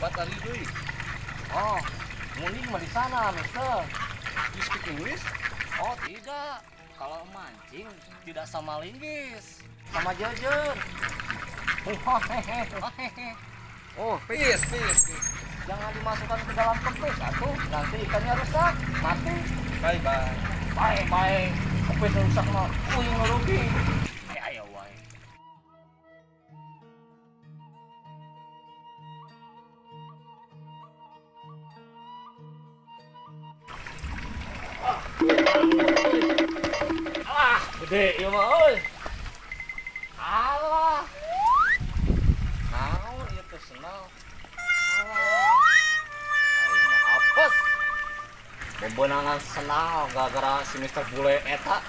What are you doing? Oh, mending mah di sana, mister. You speak English? Oh, tidak. Kalau mancing tidak sama linggis, sama jejer. Oh, please, please, please. Jangan dimasukkan ke dalam kempis atuh, nanti ikannya rusak, mati. Bye bye. Bye bye. Kempis rusak mah, uing rugi. Ayo ayo wae. Ah, gede ieu mah euy. Alah. Naon ieu teh senal. Alah. Aing mah apes. Bebenangan senal gara-gara si Mister Bule eta.